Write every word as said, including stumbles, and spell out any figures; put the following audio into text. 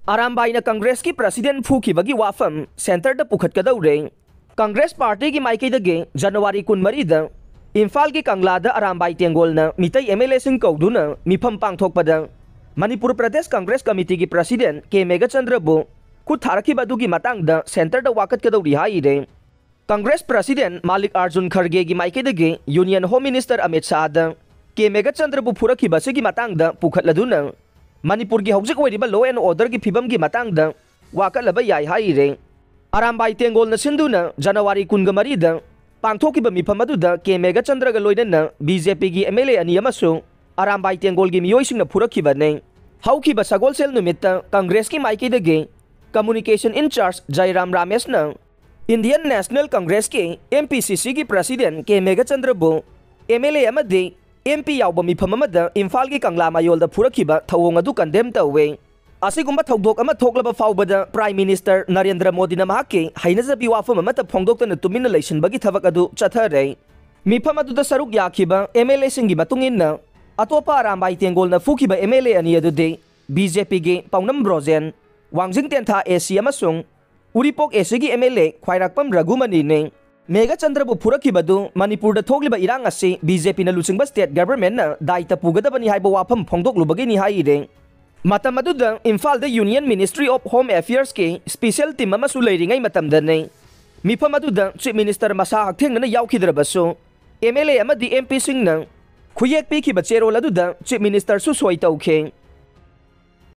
ꯑꯔꯥꯝꯕꯥꯏꯅ ꯀꯪꯒ꯭ꯔꯦꯁꯀꯤ president ꯐꯨꯈꯤꯕꯒꯤ ꯋꯥꯐꯝ ꯁꯦꯟꯇꯔꯗ ꯄꯨꯈꯠꯀꯗꯧꯔꯦ꯫ ꯀꯪꯒ꯭ꯔꯦꯁ ꯄꯥꯔꯇꯤꯒꯤ ꯃꯥꯏꯀꯩꯗꯒꯤ ꯖꯅꯋꯥꯔꯤ ꯀꯨꯟꯃꯔꯤꯗ ꯏꯝꯐꯥꯜꯒꯤ ꯀꯪꯂꯥꯗ ꯑꯔꯥꯝꯕꯥꯏ ꯇꯦꯡꯒꯣꯜꯅ ꯃꯤꯇꯩ ꯑꯦꯝ ꯑꯦꯜ ꯑꯦꯁꯤꯡ ꯀꯧꯗꯨꯅ ꯃꯤꯐꯝ ꯄꯥꯡꯊꯣꯛꯄꯗ ꯃꯅꯤꯄꯨꯔ ꯄ꯭ꯔꯗꯦꯁ ꯀꯪꯒ꯭ꯔꯦꯁ ꯀꯃꯤꯇꯤꯒꯤ ꯄ꯭ꯔꯁꯤꯗꯦꯟ ꯀꯦ ꯃꯦꯘꯆꯟꯗ꯭ꯔꯕꯨ ꯈꯨꯠ ꯊꯥꯔꯛꯈꯤꯕ ꯑꯗꯨꯒꯤ ꯃꯇꯥꯡꯗ ꯁꯦꯟꯇꯔꯗ ꯋꯥꯀꯠꯀꯗꯧꯔꯤ ꯍꯥꯏꯔꯦ꯫ ꯀꯪꯒ꯭ꯔꯦꯁ ꯄ꯭ꯔꯁꯤꯗꯦꯟ ꯃꯥꯂꯤꯛ ꯑꯥꯔꯖꯨꯟ ꯈꯔꯒꯦꯒꯤ ꯃꯥꯏꯀꯩꯗꯒꯤ ꯌꯨꯅꯤꯌꯟ ꯍꯣꯝ ꯃꯤꯅꯤꯁꯇꯔ ꯑꯃꯤꯠ ꯁꯥꯍꯗ ꯀꯦ ꯃꯦꯘꯆꯟꯗ꯭ꯔꯕꯨ ꯐꯨꯔꯛꯈꯤꯕ ꯑꯁꯤꯒꯤ ꯃꯇꯥꯡꯗ ꯄꯨꯈꯠꯂꯗꯨꯅ ꯃꯅꯤꯄꯨꯔꯒꯤ ꯍꯧꯖꯤꯛ ꯑꯣꯏꯔꯤꯕ law and orderꯒꯤ ꯐꯤꯕꯝꯒꯤ ꯃꯇꯥꯡꯗ ꯋꯥꯀꯠꯂꯕ ꯌꯥꯏ ꯍꯥꯏꯔꯦ꯫ ꯑꯔꯥꯝꯕꯥꯏ ꯇꯦꯡꯒꯣꯜꯅ ꯁꯤꯟꯗꯨꯅ ꯖꯅꯋꯥꯔꯤ ꯀꯨꯟꯒ ꯃꯔꯤꯗ ꯄꯥꯡꯊꯣꯛꯈꯤꯕ ꯃꯤꯐꯝ ꯑꯗꯨꯗ ꯀꯦ ꯃꯦꯘꯆꯟꯗ꯭ꯔꯒ ꯂꯣꯏꯅꯅ ꯕꯤ ꯖꯦ ꯄꯤꯒꯤ ꯑꯦꯝ ꯑꯦꯜ ꯑꯦ ꯑꯅꯤ ꯑꯃꯁꯨ ꯑꯔꯥꯝꯕꯥꯏ ꯇꯦꯡꯒꯣꯜꯒꯤ ꯃꯤꯑꯣꯏꯁꯤꯡꯅ ꯐꯨꯔꯛꯈꯤꯕꯅꯤ꯫ ꯍꯧꯈꯤꯕ ꯁꯒꯣꯜꯁꯦꯜ ꯅꯨꯃꯤꯠꯇ ꯀꯪꯒ꯭ꯔꯦꯁꯀꯤ ꯃꯥꯏꯀꯩꯗꯒꯤ communication in charge ꯖꯌꯔꯥꯝ ꯔꯥꯃꯦꯁꯅ Indian National Congressꯀꯤ ꯑꯦꯝ ꯄꯤ ꯁꯤ ꯁꯤꯒꯤ ꯄ꯭ꯔꯁꯤꯗꯦꯟ ꯀꯦ ꯃꯦꯘꯆꯟꯗ꯭ꯔꯕꯨ ꯑꯦꯝ ꯑꯦꯜ ꯑꯦ ꯑꯃꯗꯤ ꯑꯦꯝ ꯄꯤ ꯌꯥꯎꯕ ꯃꯤꯐꯝ ꯑꯃꯗ ꯏꯝꯐꯥꯜꯒꯤ ꯀꯪꯂꯥ ꯃꯌꯣꯜꯗ ꯐꯨꯔꯛꯈꯤꯕ ꯊꯧꯑꯣꯡ ꯑꯗꯨ condemn ꯇꯧꯋꯦ꯫ ꯑꯁꯤꯒꯨꯝꯕ ꯊꯧꯗꯣꯛ ꯑꯃ ꯊꯣꯛꯂꯕ ꯐꯥꯎꯕꯗ ꯄ꯭ꯔꯥꯏꯝ ꯃꯤꯅꯤꯁꯇꯔ ꯅꯔꯦꯟꯗ꯭ꯔ ꯃꯣꯗꯤꯅ ꯃꯍꯥꯛꯀꯤ ꯍꯩꯅꯖꯕꯤ ꯋꯥꯐꯝ ꯑꯃꯠꯇ ꯐꯣꯡꯗꯣꯛꯇꯅ ꯇꯨꯃꯤꯟꯅ ꯂꯩꯁꯤꯟꯕꯒꯤ ꯊꯕꯛ ꯑꯗꯨ ꯆꯠꯊꯔꯦ꯫ ꯃꯤꯐꯝ ꯑꯗꯨꯗ ꯁꯔꯨꯛ ꯌꯥꯈꯤꯕ ꯑꯦꯝ ꯑꯦꯜ ꯑꯦꯁꯤꯡꯒꯤ ꯃꯇꯨꯡ ꯏꯟꯅ, ꯑꯇꯣꯞꯄ ꯑꯔꯥꯝꯕꯥꯏ ꯇꯦꯡꯒꯣꯜꯅ ꯐꯨꯈꯤꯕ ꯑꯦꯝ ꯑꯦꯜ ꯑꯦ ꯑꯅꯤ ꯑꯗꯨꯗꯤ ꯕꯤ ꯖꯦ ꯄꯤꯒꯤ ꯄꯥꯎꯅꯝ ꯕ꯭ꯔꯣꯖꯦꯟ, ꯋꯥꯡꯖꯤꯡ ꯇꯦꯟꯊꯥ ꯑꯦ ꯁꯤ ꯑꯃꯁꯨꯡ ꯎꯔꯤꯄꯣꯛ ꯑꯦ ꯁꯤꯒꯤ ꯑꯦꯝ ꯑꯦꯜ ꯑꯦ ꯈ꯭ꯋꯥꯏꯔꯥꯛꯄꯝ ꯔꯘꯨꯃꯅꯤꯅꯤ꯫ ꯃꯦꯘꯆꯟꯗ꯭ꯔꯕꯨ ꯐꯨꯔꯛꯈꯤꯕꯗꯨ ꯃꯅꯤꯄꯨꯔꯗ ꯊꯣꯛꯂꯤꯕ ꯏꯔꯥꯡ ꯑꯁꯤ ꯕꯤ ꯖꯦ ꯄꯤꯅ ꯂꯨꯆꯤꯡꯕ state governmentꯅ ꯗꯥꯏꯇ ꯄꯨꯒꯗꯕꯅꯤ ꯍꯥꯏꯕ ꯋꯥꯐꯝ ꯐꯣꯡꯗꯣꯛꯂꯨꯕꯒꯤꯅꯤ ꯍꯥꯏꯔꯦ꯫ ꯃꯇꯝ ꯑꯗꯨꯗ ꯏꯝꯐꯥꯜꯗ Union Ministry of Home Affairsꯀꯤ special team ꯑꯃꯁꯨ ꯂꯩꯔꯤꯉꯩ ꯃꯇꯝꯗꯅꯤ꯫ ꯃꯤꯐꯝ ꯑꯗꯨꯗ ꯆꯤꯐ ꯃꯤꯅꯤꯁꯇꯔ ꯃꯁꯥ ꯍꯛꯊꯦꯡꯅꯅ ꯌꯥꯎꯈꯤꯗ꯭ꯔꯕꯁꯨ, ꯑꯦꯝ ꯑꯦꯜ ꯑꯦ ꯑꯃꯗꯤ ꯑꯦꯝ ꯄꯤꯁꯤꯡꯅ ꯈꯨꯌꯦꯛ ꯄꯤꯈꯤꯕ ꯆꯦꯔꯣꯜ ꯑꯗꯨꯗ ꯆꯤꯐ ꯃꯤꯅꯤꯁꯇꯔꯁꯨ ꯁꯣꯏ ꯇꯧꯈꯤ꯫